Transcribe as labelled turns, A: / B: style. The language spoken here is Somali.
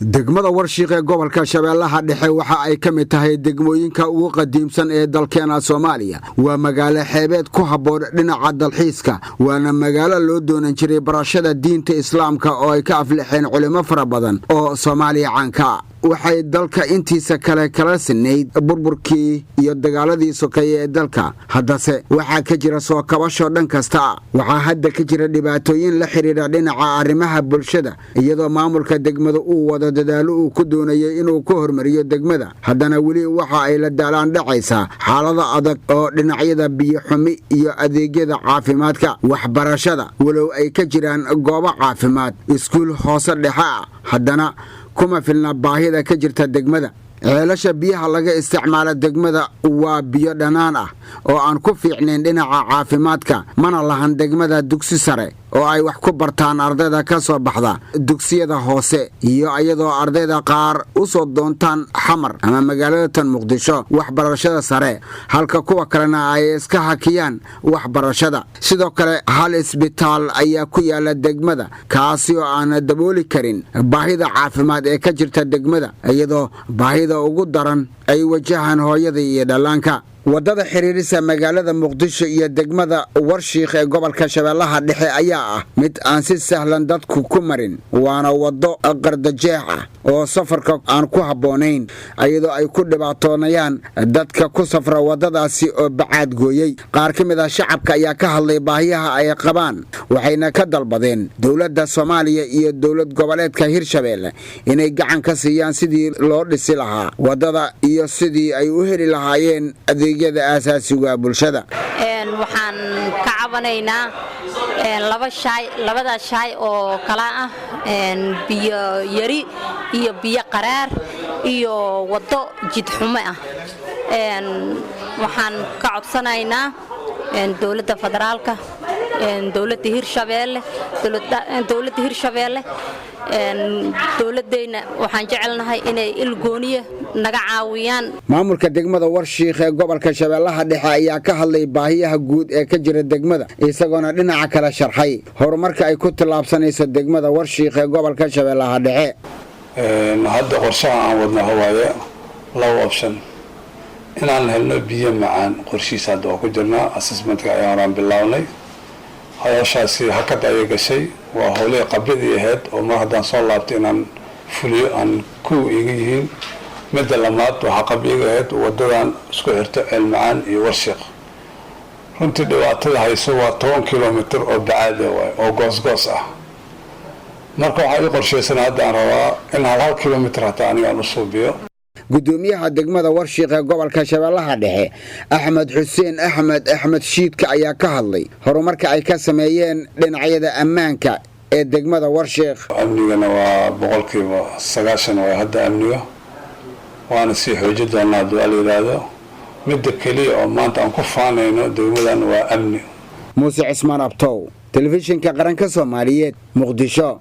A: Degmada Warshiiq ee gobolka Shabeellaha Dhexe waxa ay ka mid tahay degmooyinka ugu qadiimsan ee dalkeena Soomaaliya. Waa magaalo xeebeed ku habboon dhinaca dalxiiska, waana magaalo loo doonan jiray barashada diinta Islaamka oo ay ka aflixeen culimo fara badan oo Soomaaliya caanka. Waxay dalka intiisa kale kala sinayd burburkii iyo dagaaladii sokeeye ee dalka. Haddase waxaa ka jira soo kabasho dhan kasta. Waxaa hadda ka jira dhibaatooyin la xidhiidha dhinaca arrimaha bulshada, iyadoo maamulka degmada uu wado dadaalo uu ku doonayay inuu ku hormariyo degmada. Haddana weli waxa ay la daalaan dhacaysaa xaalada adag oo dhinacyada biyo xumi iyo adeegyada caafimaadka, waxbarashada. Walow ay ka jiraan goobo caafimaad, iskuul hoose dhexe ah, haddana kuma filna baahida ka jirta degmada. Ceelasha biyaha laga isticmaalo degmada waa biyo dhanaan ah oo aan ku fiicnayn dhinaca caafimaadka. Mana lahan degmada dugsi sare oo ay wax ku bartaan ardayda ka soo baxda dugsiyada hoose, iyo iyadoo ardayda qaar u soo doontaan Xamar ama magaalada tan Muqdisho waxbarashada sare, halka kuwa kalena ay iska hakiyaan waxbarashada. Sidoo kale hal isbitaal ayaa ku yaala degmada, kaasi oo aan dabooli karin baahida caafimaad ee ka jirta degmada, iyadoo baahida ugu daran ay wajahaan hooyada iyo dhallaanka. Waddada xiriirisa magaalada Muqdisho iyo degmada Warshiikh ee gobolka Shabeellaha Dhexe ayaa ah mid aan si sahlan dadku ku marin, waana waddo qardajeex ah oo safarka aan ku habboonayn, iyadoo ay ku dhibaatoonayaan dadka ku safra waddadaasi oo bacaad gooyey. Qaar ka mid ah shacabka ayaa ka hadlay baahiyaha ay qabaan, waxayna ka dalbadeen dowladda Soomaaliya iyo dowlad goboleedka Hirshabeelle inay gacan ka siiyaan sidii loo dhisi lahaa waddada iyo sidii ay u heli lahaayeen adeegyada aasaasiga bulshada.
B: Waxaan ka cabanaynaa laba shaay, labadaas shaay oo kala ah biyo yari iyo biyo qaraar iyo waddo jidxumo ah. Waxaan ka codsanaynaa dowladda federaalka, dowladda Hirshabeelle, dowladda Hirshabeelle, dowladdayna waxaan jecelnahay inay ilgooniya naga caawiyaan.
A: Maamulka degmada Warshiikh ee gobolka Shabeellaha Dhexe ayaa ka hadlay baahiyaha guud ee ka jira degmada, isagoona dhinaca kale sharxay horumarka ay ku tallaabsanayso degmada Warshiikh ee gobolka Shabeellaha Dhexe.
C: Hadda qorshaha aan wadna hawaaye laba option: inaan helno biyo macaan, qorshihiisa hadda waa ku jirnaa, assessmentka ayaan horaan bilownay. Hawshaasi hakad ayay gashay, waa howlihii qabyadii ahayd oo mar haddaan soo laabtay inaan fuliyo aan kuwa iga yihiin. Midda lamaad, waxaa qabyo iga ahayd wadadan isku xirto Ceelmacaan iyo Warshiiq. Runtii dhibaatada hayso waa 10 kilomitr oo bacaada waay oo goosgoos ah. Marka waxaa ii qorshaysan hadda aan rabaa in hal hal kilomitr hataa aniga aan u suubiyo.
A: Gudoomiyaha degmada Warshiiq ee gobolka Shabeellaha Dhexe, Axmed Xuseen Axmed, Axmed Shiidka, ayaa ka hadlay horumarka ay ka sameeyeen dhinacyada ammaanka ee degmada Warshiikh.
C: Amnigana waa 90% waay hadda amniga, waana sii xooji doonaa hadduu Alla yidhaahdo. Midda keliya oo maanta aan ku faanayno degmadan waa amni.
A: Muuse Cismaan Abtow, Telefishinka Qaranka Soomaaliyeed, Muqdisho.